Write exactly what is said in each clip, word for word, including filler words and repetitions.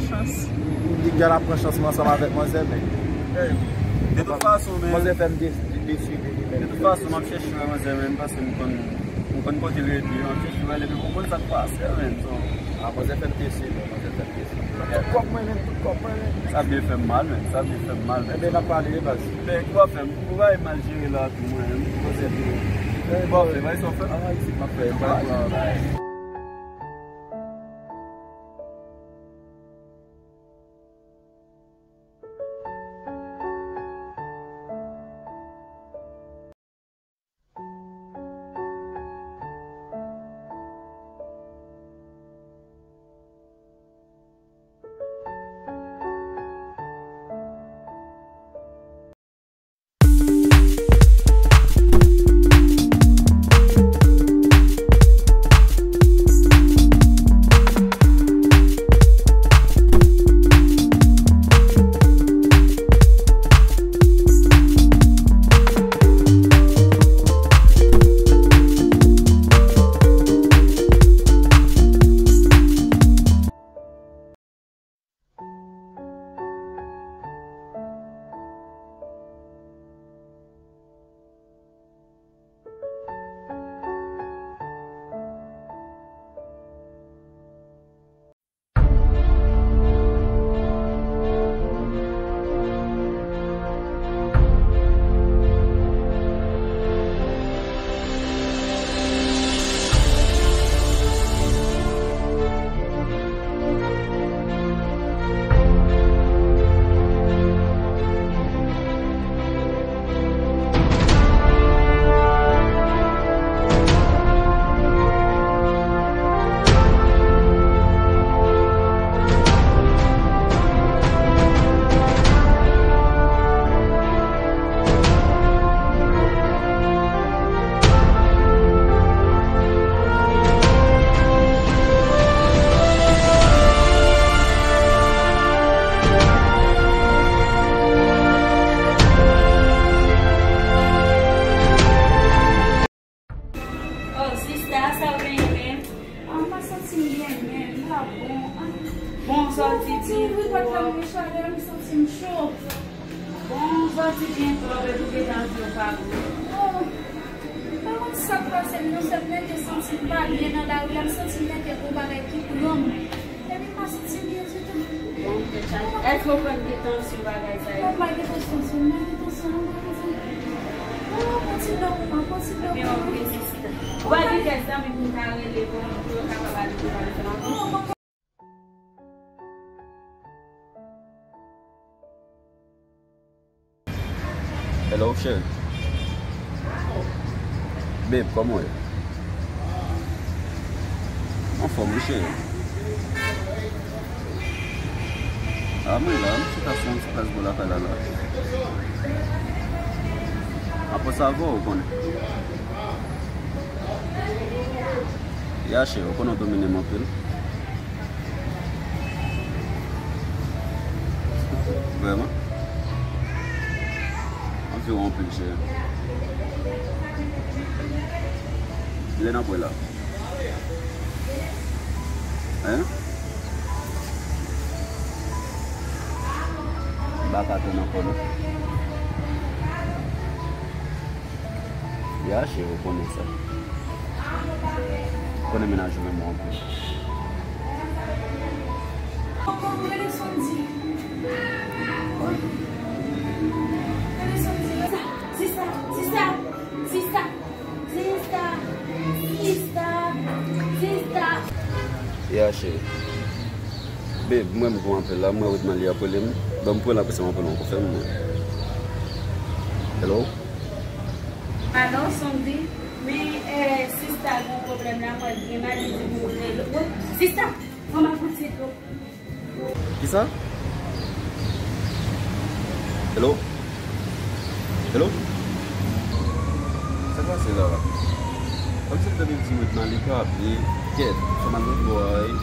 Chans. Li gen ap pran chans mwen ansanm avèk manzè, men. De tout fason, men. Manzè fè m de-, de-, desi li menm. De tout fason, m ap chèche wè manzè, men, paske m konn, m konn kote l rete, m ap chèche wè l, epi pou konn sa k pase, men. So, a, manzè fè m desi, men, manzè fè m desi. Tout kòb mwen, men, tout kòb mwen, men. Sa byen fè m mal, men, sa byen fè m mal, men. Enben, n ap pale, wi, baz. Men, ki w ap fè m? Ou bay mal jere la, tou, mwen, men. Manzè, tou. Bon, fè, bay sa w fè. A, isit, m ap fè. Bay, bay. Oh, sista, sa w genyen menm? Ah, m pa santi m byen menm, m pa bon. Ah. Bon, sòti byen twòp. Ti wi, pòt la gen chalè, m santi m cho. Bon, sòti byen twòp, epi w gentan di w pa bon. Oh, m pa konn sa k pase m non, sèl m rete santi m pa byen nan lari a, m santi m mete gon bagay ki plonm. Epi m pa santi m byen ditou. Bon, tèt chaje. Èske w konn gen tansyon bagay sa yo? Non, m pa gen tansyon, m pa gen tansyon, non, m pa gen tansyon. Non, pran ti dlo pou mwen, pran ti dlo pou mwen. Ebyen, ok, sista. Ou pa gen kèk zanmi pou m ka rele pou, pou yo kapab ale pou pale ansanm avè w? Non, Hello, cheri. Babe, kòman w ye? Anfòm, wi, cheri. A, mwen la, m chita sou yon ti plas bò lakay la, la. Apre sa, avè w, ou konnen. Ya, cheri, ou konnen w domine m anpil. Vrèman? Anviwon anpil, cheri. Kilè n ap wè la? Hein? M pa ka tann ankò, non. Ya, cheri, ou konnen sa. Ou konnen mennaj ou renmen w anpil. Rele Sondy. Rele Sondy. Sista, sista, sista, sista, sista, sista. Ya, cheri. Babe, mwen m gou anpil la, mwen wè Whitman li ap rele m. Ban m pran l apre sa m ap rele w ankò, fè m mwen. Hello? Alo, Sondy, men, eh, sista gen pwoblèm la, mwen gen mal, li di pou rele. Wi, sista, pran m ak yon ti dlo. Kisa? Hello? Hello? Sa k pase la? Kòmsi m tande ti Whitman li pa byen. Kèt, fò m al lòt bò a, wi.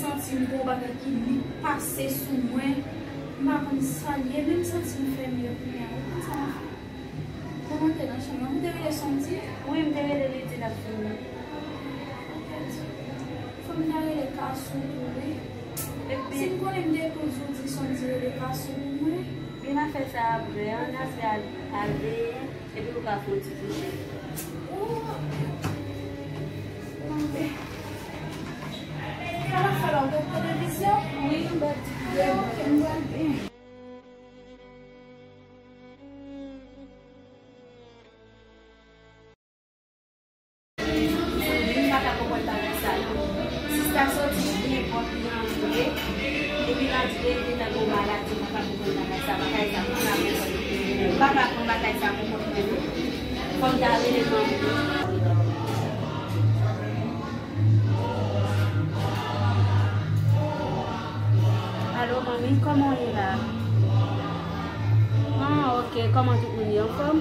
Santi m gen yon bagay ki vin pase sou mwen. M pa konn sa l ye, men m santi m fè mye kounye a. Ou konn sa m ap fè? Kòman te nan chanm nan? Ou te rele Sondy? Wi, m te rele li, li te t ap vini. Fò m ta rele Kasou tou, wi. Si m konnen m te toujou di Sondy rele Kasou pou mwen. Vin a fè sa apre, an apre al, al veye, epi ou ka fè yon ti kouche. Ou, ou, sa w ap fè la, w ap gade televizyon? Wi, m ap gade. Ok, m pral veye. M pa ka konprann bagay sa non. Sista soti byen pwòp, li antre, epi l antre, li nan gwo maladi, m pa ka konprann bagay sa, bagay sa, m pa ka konprann. M pa ka pran bagay sa pou kont mwen non. Fò m ta rele manmi. Alo, manmi, kòman w ye la? Ah, ok, kòman tout moun ye? Anfòm?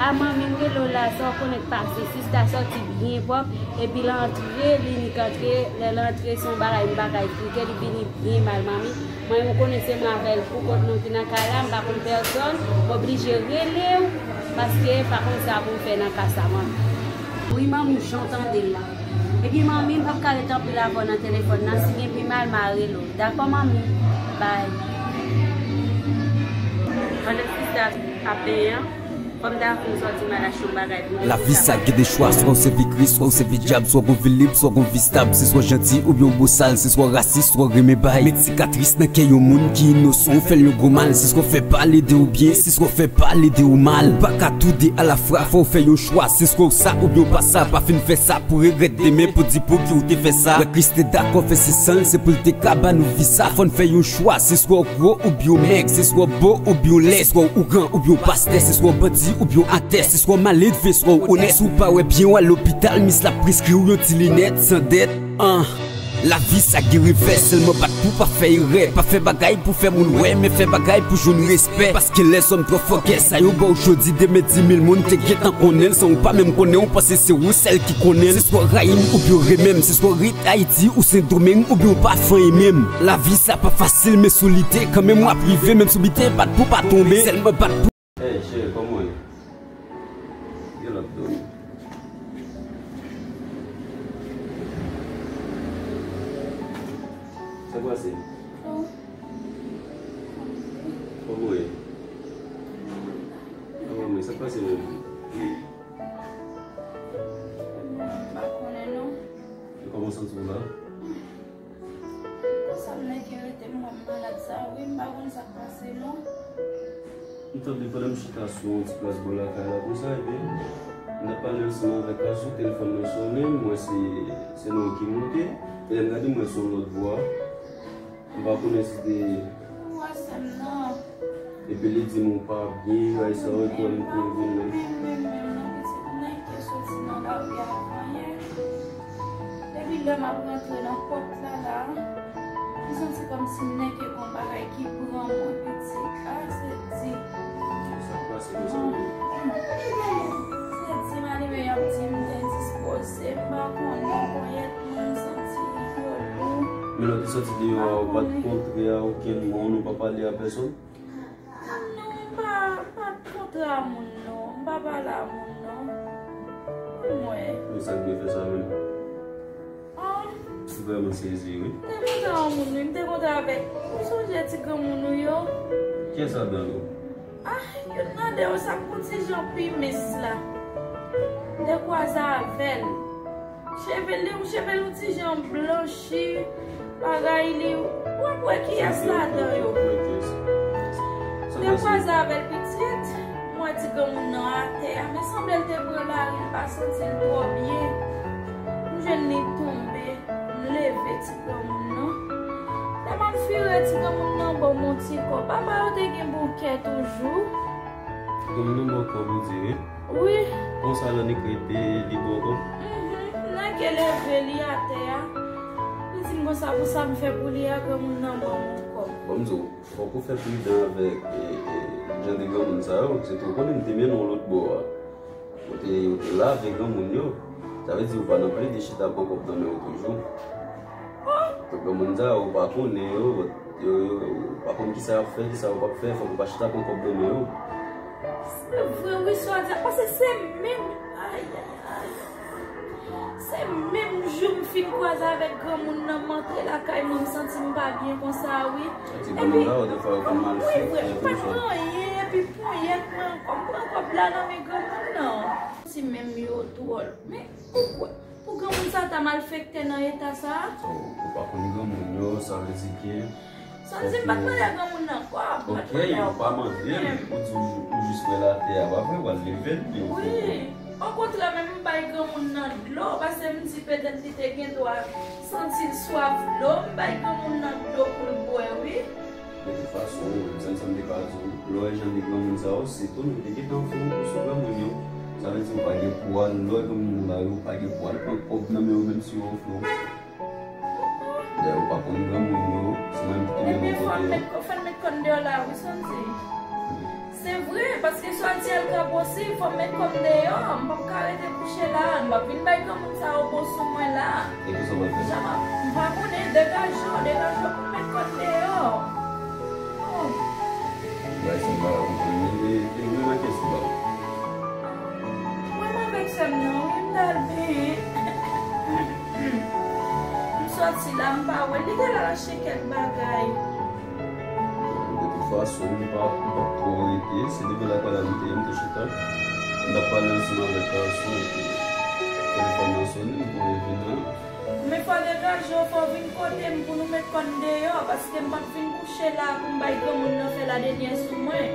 Ah, manmi, m rele w la, sa w konnen k pase, sista soti byen pwòp, epi l antre, li nik antre, lè l antre, se yon bagay m pa ka eksplike, li vini byen mal, manmi. Mwen, ou konnen se mwen avè l pou kont nou ki nan kay la, m pa konn pèsòn, m oblije rele w, paske m pa konn sa pou m fè nan ka sa, manmi. Wi, manmi, jan w tande l la. Ebyen, manmi, m p ap ka ret anpil avè w nan telefòn nan, si gen pi mal, m a rele w. Dakò, manmi? Bay. Pandan sista ap benyen an, fò m ta fin sòti m al achte yon bagay pou nou. Lavi sa gen de chwa, swa w sèvi Kris, swa w sèvi dyab, swa w gon vi lib, swa w gon vi stab, se swa w janti oubyen w bosal, se swa w rasis, swa w renmen bay. Met sikatris nan kè yon moun ki inosan, w fè l yon gwo mal, se swa w fè pale de ou byen, se swa w fè pale de ou mal. Ou pa ka tou de alafwa, fò w fè yon chwa, se swa w sa oubyen w pa sa, pa fin fè sa pou regrèt demen, pou di pou ki w te fè sa. Wè Kris te dakò fè se san l, se pou l te ka ba nou vi sa, fò n fè yon chwa, se swa w gwo oubyen w mèg, se swa w bo oubyen w lèd, se swa w ougan oubyen w pastè, se swa w bandi oubyen w atè, se swa w maledve, swa w onèt. Si w pa wè byen, w al lopital, mis la preskri w yon ti linèt, san dèt, an. Lavi sa gen revè, sèlman bat pou pa fè erè, pa fè bagay pou fè moun wè, men fè bagay pou jwenn respè. Paske lèzòm twò fòkè, sa yo ba w jodi, demen di mil moun te gentan konnen l, san w pa menm konnen, w panse se ou sèl ki konnen l. Se swa w rayi m oubyen w renmen m, se swa w ret Ayiti ou Sendomeng, oubyen w pa fanyen menm. Lavi sa pa fasil, men si w lite, kanmenm w ap rive, menm si w bite, bat pou pa tonbe, sèlman bat pou. Hey, cheri, kòman w ye? Gen lòt do. Sa k pase? Kòman w ye? Kòman w ye? Sa k pase menm? M pa konnen non. E kòman w santi w la? Konsa m nèke rete m wè m malad sa wi, m pa konn sa k pase non. M tande pandan m chita sou yon ti plas bò lakay la konsa, epi m t ap pale ansanm avèk Kazou, telefòn nan sonnen, m wè se, se non ki monte, e lè m gade m wè se yon lòt vwa. M pa konnen si se. Ou wè sè m nan. Epi li di m ou pa byen, bagay sa yo, epi wè m tou vin nan. Men, men, men, men, pitit nèg te soti nan lari avan yè. Depi lè m ap rantre nan pòt la, la, m santi kòmsi nèg te gon bagay ki pran mwen, pitit. A, se di. Sa k pase konsa menm? Se di m anime y ap di m endispoze, m pa konnen, ponyèt mwen, m santi yo lou. Men lè w te soti deyò a, ou pa t kontre a okenn moun, ou pa pale a pèsòn? Non, m pa, m pa kontre a moun non. M pa pale a moun non. Mwen. Men sa k vle fè sa menm? Ah. M vrèman sezi wi. M te kontre a yon moun wi. M te kontre avèk. Ou sonje ti granmoun ou yo? Kiyès ladan yo? Ah, youn nan de yo sa k gon ti jan pi mens la. M te kwaze avè l. Cheve li, cheve l yon ti jan blanchi, bagay li, w ap wè kiyès ladan yo. M te kwaze avè l pitit, m wè ti granmoun nan atè a, men sanble l te pran lari, l pa santi l twò byen. M jwenn li tonbe, m leve ti granmoun nan. Lè m ap vire ti granmoun nan ban m yon ti kò, papa yo te gen bon kè toujou. Granmoun nan ba w kòb ou di wi. Wi. Konsa l annik rete li ba w kòb? Mhm. Nèg leve li atè a. Li di m konsa pou sa m fè pou li a, granmoun nan ban m yon kòb. Bon, m di w, fòk ou fè pridan avèk, e, e, jan de granmoun sa yo. Se tou konnen m te mennen w lòt bò a. Ou te, ou te lave granmoun yo. Sa vle di ou pa nan plede chita pran kòb nan men w toujou. Oh, Granmoun sa, ou pa konnen yo, yo, yo, ou pa konn kisa y ap fè, kisa yo p ap fè, fòk ou pa chita pran kòb nan men yo. Se vre, wi, sa w di a, paske se menm, ay, ay, ay. Se menm jou m fin kwaze avèk granmoun nan, m antre lakay mwen, m santi m pa byen konsa, wi. Ti granmoun la, ou te fè yo konn mal fèt, wi, vre, m pa t gen anyen, epi ponyèt mwen ankò, m pran kòb la nan men granmoun nan. Si menm yo dwòl, men poukwa? Pou granmoun sa ta malfektè nan eta sa? So, ou pa konn granmoun yo, sa vle di ke... Sa vle di m pa t mande granmoun nan kòb, m pa t mande yo kòb menm. Ok, ou pa mande l, ou di ou, ou jis wè l atè a, pa vre, w al leve l, men ou fè kòb. Wi. Okontrè, menm m bay granmoun nan dlo, paske m di petèt li te gen dwa santi l swaf dlo, m bay granmoun nan dlo pou l bwè, wi. De tout fason, sèl sa m te ka di w, lè w wè jan de granmoun sa yo, se tounen w te gentan fè yon kou sou granmoun yo. Sa vle di ou pa gen pou w al lè granmoun nan la yo, ou pa gen pou w al pran kòb nan men yo menm si yo ofri w. Dayè ou pa konn granmoun yo, se mwen menm ki te mennen w kote yo. Ebyen, fò m met, fò n met kò n deyò la, wi, Sandy. Se vre, paske swa di al kraposi, fò m met kò m deyò, m p ap ka rete kouche la, m p ap vin bay granmoun sa yo bon sou mwen la. E kisa w pral fè? Jan m ap, m pa konnen, degaje w, degaje w pou m met kò m deyò. Oh. Bay sa m pa ka konprann, e, e, e mwen nan kès ou la. Mwen m avèk sè m nan, wi, m t al benyen. M sòti la, m pa wè l, li te al achte kèk bagay. De tout fason, m pa, m p ap twò rete. Se devan lakay la m te ye, m te chita. M t ap pale ansanm avèk gason epi telefòn nan sonnen, m kouri vin la. Men fò degaje w, fò w vin kote m pou nou met kò n deyò, paske m p ap vin kouche la pou m bay granmoun nan fè ladenyè sou mwen.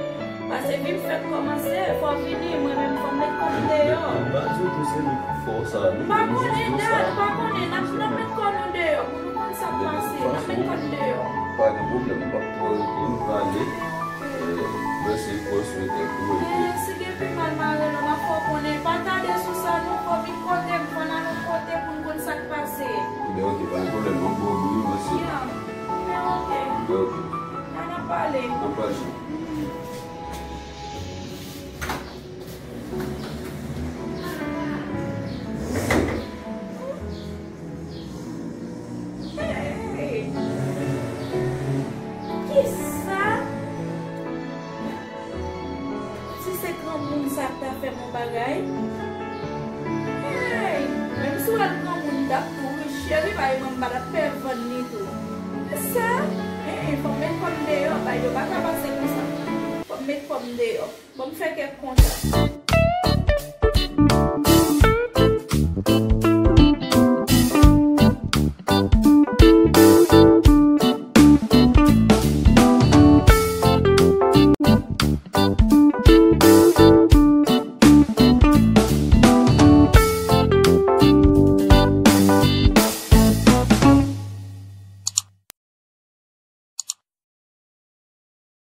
Paske vin fèt kòmanse, fò w vini, mwen menm fò m met kò m deyò. M pa di w tou se li k fè w sa, non. M pa konnen dat, m pa konnen, n ap, n ap met kò nou deyò pou nou konn sa k pase, n ap met kò n deyò. Pa gen pwoblèm, m p ap twò rete, m prale. E, mèsi pou swete tou, epi si gen pi mal mare lòm, a fò konnen, pa tande sou sa non, fò vin kote m, fò n al yon kote pou n konn sa k pase. Ebyen, oke, pa gen pwoblèm, m ap ba w bri, mèsi. Ya, ebyen, oke. Ebyen, oke. N a, n a pale. N a pale. Hey! Kisa? Si se granmoun sa k ta fè m yon bagay? Hey! Menm si w wè l granmoun, m t ap tou wi, cheri, bay mwen, m pa t ap pè vann li tou. Kisa? Hey, fò m met kò m deyò, bay yo pa ka pase konsa. Fò m met kò m deyò. Bon, m fè kèk kontak.